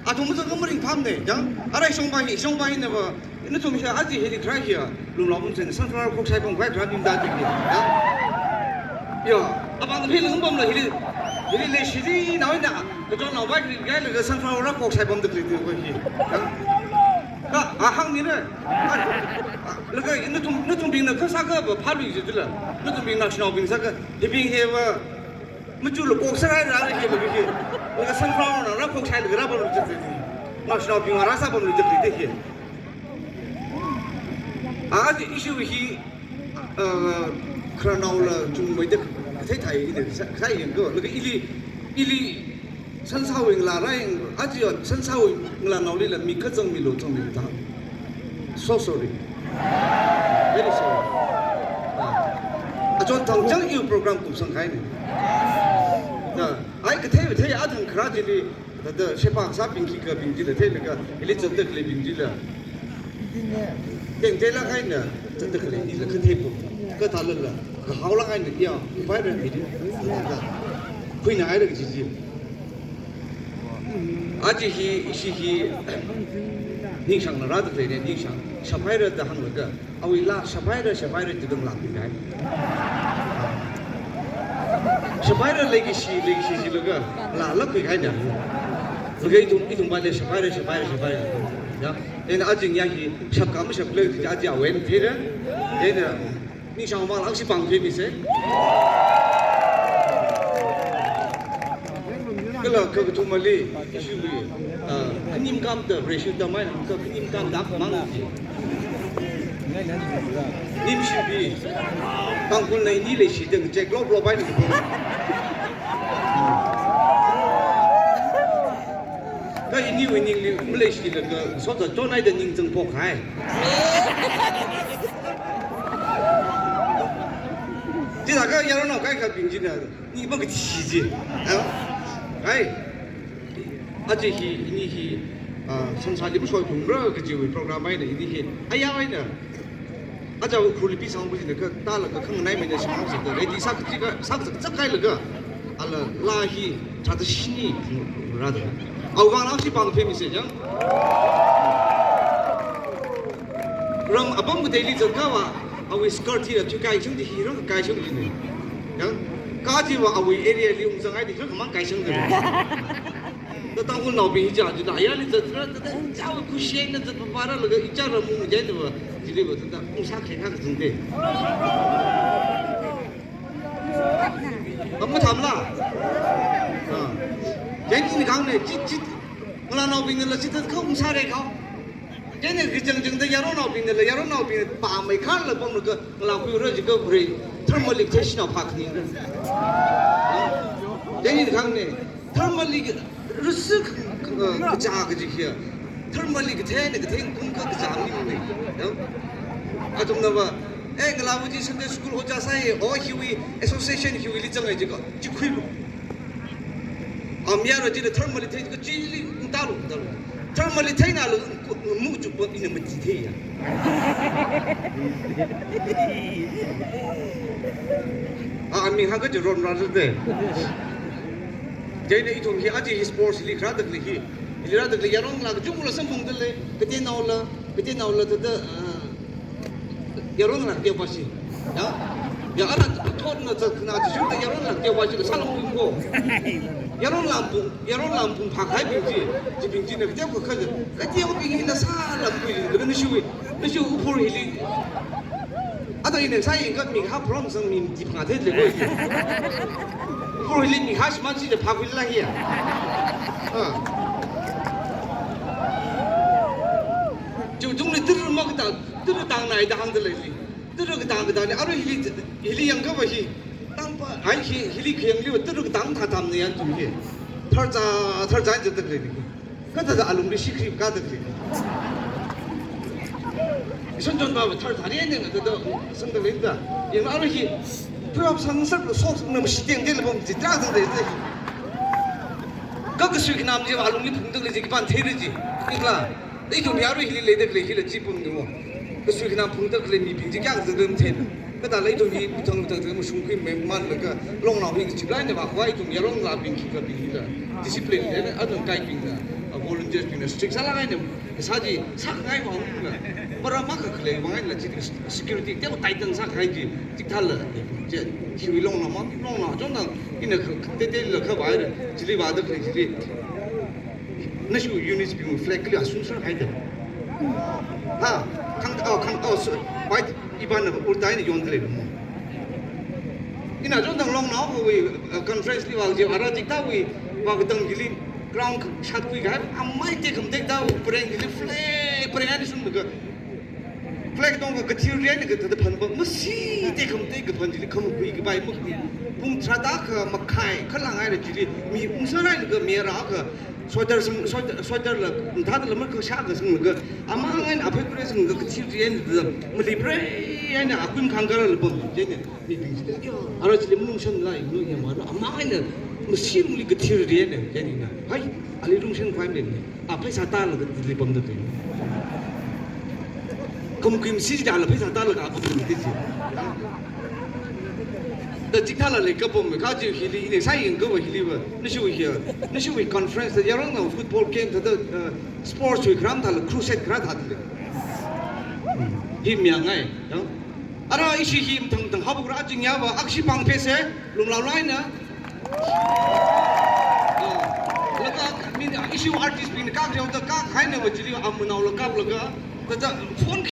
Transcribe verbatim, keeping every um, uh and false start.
Athum machang kamaring phamne, yang, ara shongpa hi, shongpa hina va, nathum hi aja hili khara hi, lumlao pamsen, sunflower khoksai pamkhavai khara bing da jing hi, yang. Ya, apāng phei lung pamla hili, hili leishi chi naoina, kachonnaova hili kailaga sunflower rākhoksai pamda khalei tu va hi, yang. Ka, ahāng ni ne. Laga nathum, nathumbingna kha sākha va phālui jidala, nathumbing naoshinaobing sākha, hibing hi va, machukla khoksarai rāra hi laga hi. Laga sunflower na rākhoksailaga rāpamlu jidala. Naoshinaobing rāsāpamlu jidala hi. A, aja issue hi, uh, khararnaola chungmeida kathei thai ina sa-, sai yangko. Laga ili, ili sansāwui ngalā rāyang, aja sansāwui ngalānaolila mi kachang milo chang mi ta. So sorry. Very sorry. Ah. Achon thang chang iwui program kupsang kahaina. Ah. Ai kathei kathei athang khara chili, thāda sheba sābing khikhabing chila theilaga, hili zatda khaleibing chila. Tengtheilāk eina zatda khalei hila kathei pam. Kathālala, kahaolāk eina ya, upai ran hili. Khuina haira kaji chi. Aja hi, ishi hi, ningshāngla rāda khaleine, ningshāng. Shaphaira da hānglaga, awui laa shaphaira, shaphaira jidang laa khuikahai. Shaphaira leikashi, leikashi jilaga, laa lāk khuikahaina. Laga ithum, ithum pāli shaphaira, shaphaira, shaphaira. Ya, ina aja ya hi, shapkha mashapkhala ji aja awui eina theira. Ina, ningshāngmang lakshi pāng phei mise. Kala kakathumali, ishiwui, ah, khanim kamda, ratio da mai, kha khanim kamda mang ji. Ningshibi, Tangkhulna ini leishida ngachek lop lop eina kapam. Kha iniwui ningli maleishilaga, soda chonhaida ning zangphokhai. Chithākha yaronao kaikhabing china, ni makathi ji. Ai. Aja hi, ini hi, ah, sansāli mashoiphungra kajiwui program eina, ini hi, aya eina. Aja Ukhrulli pisang bujina kathālaga khanganaimeina shimang sāda, ready sā kaji ka, sā kaji ka kailaga. Ala laa hi, thāda shini, rāda. Awui vang lakshi pāng phei mise, yang. Ram apam kateili zatkava, awui skirt hila thuikaishang di hi ram kaishang jine. Yang, kajiva awui area li ungzanghai di ram mang kaishang jine. Da Tangkhulnaobing hi ja, ja, ayarli zatra, da, da, ja, khushina zatpapara laga, ichara mung jaina va, jili va, da, ungsā khe kha kazungde. Amu thamla. Ah. Jengki ni kang ne, chit, chit. Ngalānaobingnala chithākha ungsāra khao. Chieina kachangchangda yaronnaobingnala, yaronnaobingna pāmei kharla pamlaga, ngalā khuira jiakha khuira, thermally kathei shinao phākhani. Chieina kang ne, thermally ka, risi ka, ka, kazā kaji khia. Thermally kathei ne, kathei kum ka kazā mi ne. Ya. Athumna va, eh, ngalāva chi Sunday school ojā sāi, o hiwui association hiwuili zangai jiakha, chi khuilu. Amyara china thermally thei, ka chili ungtalu, ungtalu. Thermally theinalu, mu chukpa ina mati theiya. A, aming hāngkaji ron rāzate. Chieina ithum hi aja hi sports li kharāda khalei hi. Hili rāda khalei yaron ngalā kachungla samphangda lei, kateonaola, kateonaola thāda, ah, yaron ngalā kateopa shi. Ya? Ya, ana thotna zatkhanā chishurda yaron ngalā kateopa shila sālong pung ko. Yaron ngalā pung, yaron ngalā pung phākahaibing chi, chibing china kateo kakha, kateobing hina sālong pung, kala nashiwui, nashiwui Ukhrul hili. Ato ina sāyangakha mi haprom sang mi mati phangā thei lei ko. Ukhrul hili mi hashimān shida phākhuilala hiya. Ah. Chiwui tungli tara makatā, tara tāngnai da hāngda leili. Tara katang katangli, arui hili, hili yangkava hi. Tangpa, ai hi, hili khayangli va tara katang thāthamna ya ithum hi. Tharcha, tharcha zatda leili. Kathāda alungli shikri kada leili. Ishon chonpa va tharthari ne ngathāda sangda leida. Yang arui hi, phuiwap sangsakla sok sangna mashi tengdela pam chitra sangda leida hi. Ka kasui khanam chiva alungli phungda lei chi khipāna theira ji. Ikla. Ithum yarui hili leida khalei hila chi pamni mo. Kasui khanam phungda khalei mibing chi kayākha zatda matheina. Kathāla ithum hi puthang puthang zatda mashungkhuimei manlaga longnao hi kachiplāk eina vākhavai ithum yaron ngalābing khikhabing hila. Discipline eina athang kaibingna. Awo volunteers bingna strict sālāk eina, kasā chi sākhangai vang na, para makakhalei vang eina chi security teowa tighten sākahai chi, chithāla, chi, chiwui longna ma, longna, chonda, ina kha, teiteila khavai ra, chili vāda khalei chili. Nashi units bing flag kali asung sāhaida. Ha, khang, oh, khang, oh, so, white, iban na ulta eina yonda lei mo. Ina chonda longna, wui, uh, conference li vāji, ara chithāwui, vākatang chili, ground shatkhui kahai, amai tekhamatei thāwui, pareng chili flag, pareng ani sum ka, flag tongkha kathir riya ni kathāda phanpa, masi tekhamatei kaphan chili khamakhui kapai makhui. Pung tharāda kha makhai, khalangai ra chili, mi ungsārai laga mera kha, sweater sing, sweater, sweater la, thāda la makha shākha singlaga, amang eina aphei kure singlaga kathir riya ni da, mali prei eina akun khangkara la pam, chieina, mibing chili, ara chili malungshanla, inu ya mara, amang eina, masi lungli kathir riya ni, chieina, hai, ali lungshankhavai ni. A pheisā tālaga Delhi pamda tui. Khamakhui masi chila pheisā tālaga apam tui chi. Da chithāla leikapam, kha chi hili, ina sāyangkava hiliva, nashiwui hi, nashiwui conference, yarongna football game thāda, uh, sports wui kharam thāla crusade kharā thāda lei. Hmm. Hi miyangai, ya. Ara ishi hi mathang mathang haophok ra chingyava, akshi pāng phese, lumlao laina. Ah, laga, mi, ishi artist bing kak jau da kak haina va chili amunao la kaplaga, thāda phone